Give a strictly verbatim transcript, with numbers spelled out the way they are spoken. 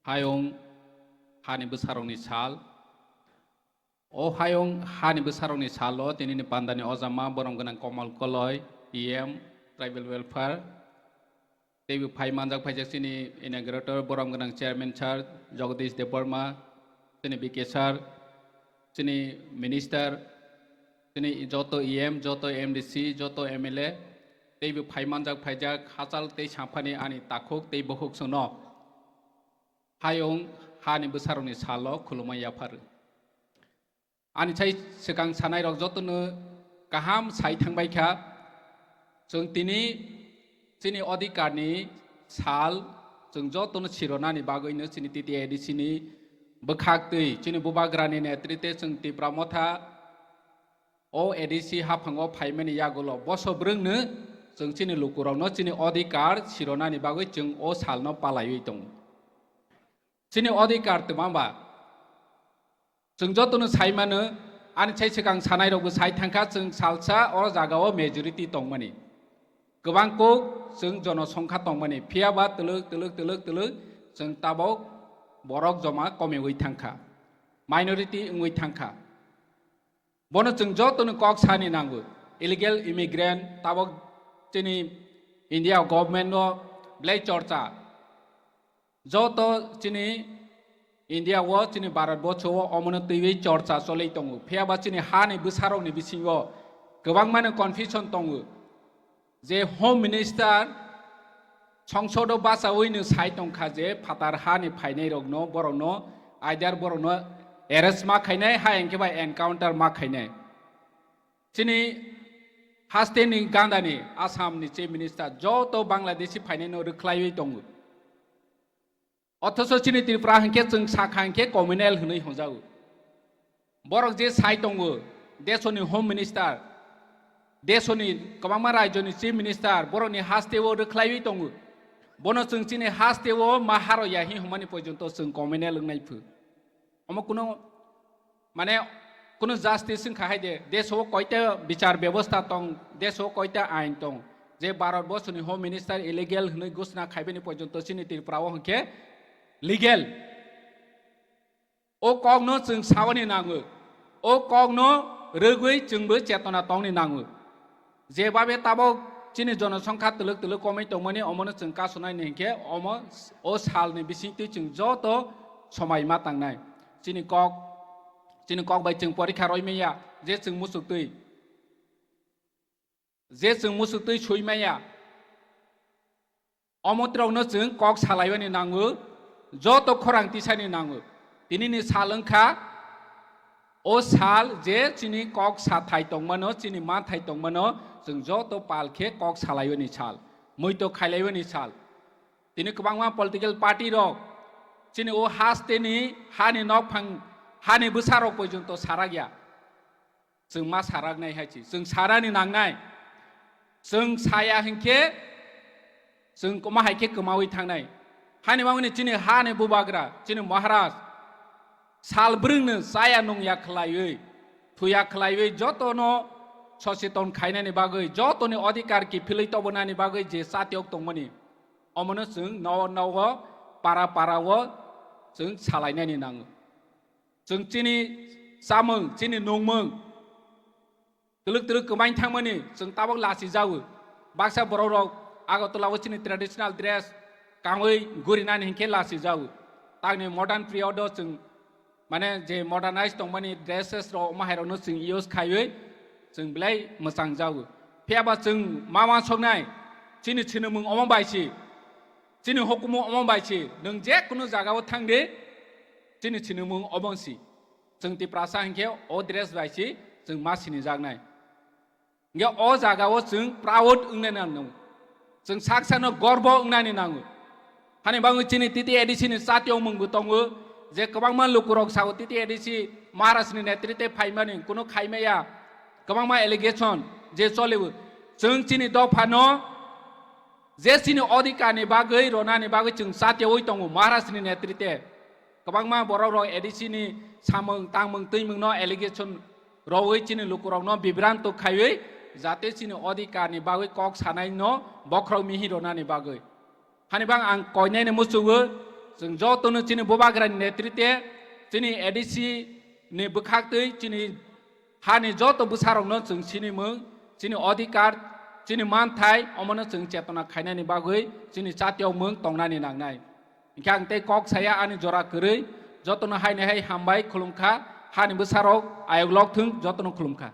Hayung hani bwsarokni sal. O hayung hani bwsarokni salo tinini pandani ojama borom gwnang Komal Koloi, E M, Tribal Welfare, teibo phai manjak phaijak chini inaugurator borom gwnang Chairman Sir Jagadish Debbarma, chini B K Sir, chini Minister, chini joto E M, joto M D C, joto M L A, teibo phai manjak phaijak hachal tei samphani ani takhuk tei bukhuk chwngno hayung hani bwsarokni salo khulumma yaphar. Ani sai swkang sanairok jotono kaham sai thangbai kha. Chwng tini chini odhikarni sal chwng jotono sironani bagwino chini T T A D C ni bwkhak twi chini bubagrani netrite chwng Tipra Motha o A D C haphango phaimani yagulo boso bwrwngno chwng chini lukurokno chini odhikar sironani bagwi chwng o salno palaiwi tongo. Chini odhikar twma ba? Chwng jotono sai mano, ani sai swkang sanairokbo sai thangkha, chwng salsa o jagao majority tongmani. Kwbang kuk chwng jonosongkha tongmani, phiya ba twlwk, twlwk, twlwk, twlwk chwng tabok borok joma komiwi thangkha, minority wngwi thangkha. Bono chwng jotono kok sani nango. Illegal immigrant tabok chini India government no belai chorcha. Joto chini India o, chini Bharat borsho o omono twiwi chorcha choli tongo. Phiya ba chini hani bwsarokni bisingo kwbangmano confusion tongo. Je Home Minister songsodo bachawi no sai tongkha je phatar hani phainai rokno, borokno, either borokno arrest ma khainai, ha hwnkhe ba encounter ma khainai. Chini haste ni ganda ni Assam ni Chief Minister joto Bangladeshi phainai no rwkhlaiwi tongo. Othocho chini Tripura hwnkhe chwng sakha hwnkhe communal hwnwi hwnjago. Borok je sai tongo, desoni Home Minister, desoni kwbangma rajyoni Chief Minister, borokni hasteo rwkhlaiwi tongo. Bono chwng chini hasteo ma haro ya hi hwnmani porjonto chwng communal wngnai phu. Omo kuno, mane, kuno justice wngkha hai de, deso koita bichar bebosta tong, deso koita ain tong, je Bharat borsoni Home Minister illegal hwnwi ghosna khaibani porjonto chini Tripura o hwnkhe legal. O kokno chwng sawani nango, o kokno rwgwi chwngbo chetona tongni nango. Jebabe tabok chini jonosongkha twlwk twlwk komwi tongmani, omono chwng kasonai ni hinkhe omo o salni bisingtwi chwng joto somai ma tangnai. Chini kok, chini kok bai chwng porikha roi manya, je chwng musuktwi, je chwng musuktwi sui manya. Omo trokno chwng kok salaiwani nango, joto khorang tisani nango. Tinini sal wngkha o sal je chini kok sathai tongmano, chini manthai tongmano, chwng joto pal khe kok salaiwani sal, muito khailaiwani sal. Tini kwbangma political party rok chini o hasteni hani nokphang, hani bwsarok porjonto sarakya. Chwng ma saraknai hai chi, chwng sarani nangnai. Chwng saya hinkhe chwng koma hai khe kwmawi thangnai. Hani bagwini chini hani bubagra, chini Maharaj sal bwrwngno chaya nungya khlaiwi, thuya khlaiwi jotono soseton khainani bagwi, jotoni odhikar kiphilwi tobonani bagwi je chatiok tongmani, omono chwng nogo nogo, para para o chwng salainani nango. Chwng chini chamung, chini nungmung twlwk twlwk kwmain thangmani chwng tabok lachijago. Baksa borok rok Agartala o chini traditional dress kangwi gurinani hinkhe lachijago. Tangni modern period o chwng, mane, je modernized tongmani dresses rok, omo hai rokno chwng use khaiwi chwng belai mwchangjago. Phiya ba chwng ma wansoknai, chini sinimung omo bai si, chini hukumu omo bai si, nwng je kunu jaga o thang di, chini sinimung omo si. Chwng Tiprasa hinkhe o dress bai si chwng ma sinijaknai. Hinkhe o jaga o chwng proud wngnai nango. Chwng saksano gorbo wngnani nango. Hani bagwi chini T T A D C ni chatiok mungbo tongo, je kwbangma lukurok sao T T A D C Maharaj ni netrite phaimani kuno khaimaya, kwbangma allegation je cholio. Chwng chini dophano je chini odhikar ni bagwi, ronani bagwi chwng chatiowi tongo Maharaj ni netrite. Kwbangma borok rok A D C ni samung tangmung twimung no allegation rowi chini lukurok no bibranto khaiwi, jate chini odhikar ni bagwi kok sanai no bokhorok mihi ronani bagwi. Hani bang ang koinai ni muchungo, Chwng jotono chini bubagrani netrite, chini A D C ni bwkhaktwi, chini hani joto bwsarokno chwng sinimung, chini odhikar, chini manthai, omono chwng chetona khainani bagwi chini chatiyokmung tongnani nangnai. Hinkhe ang tei kok saya ani jora kwrwi, jotono haini hai hambai khulumkha, hani bwsarok ayok lok thung, jotono khulumkha.